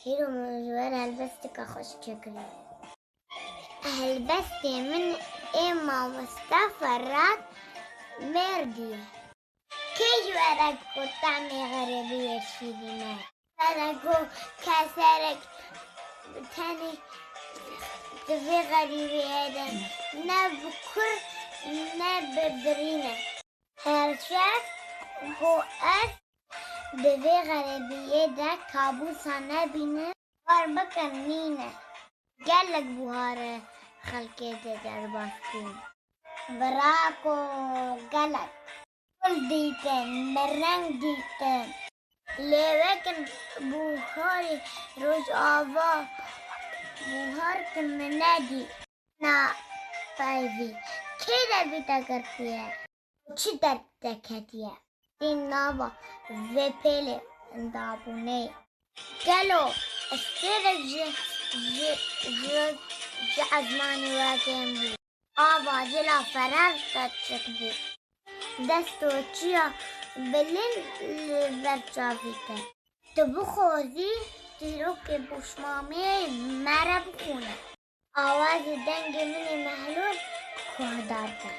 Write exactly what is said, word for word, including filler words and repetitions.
Hîro min ji we re helbestika xweş çêkiriye. Helbestê min ê mamoste Ferhat Mêrdî ye. Kê ji we re got temê xerêbiyê şîrîn e? Ji we re got keserek tenê di vê xerîbiyê de ne bi kur ne bi birîn e. Her şev got ez di vê xerêbiyê de kabûsa nebînim, bar bikin nîne. Gelek buhar e xelkê de derbas bûn. Birako gelek gul dîtin, mireng dîtin. Lê wekin buharê Rojava buhar kin min nedî. Na peyvî kê derbî te girtiye? Çi derb te ketiye? Tê nava vê pêlê dabûnê. Gelo estêrek ji, ji, ji, ji ezmanê we kêm bû? Ava cila ferer te çik bû? Dest û çiya bilind li ber çavî te. Tu bixwazî çîrokê Boşmamê me re bixwîne. Awazê dengê min ê mehlûl guhdar be.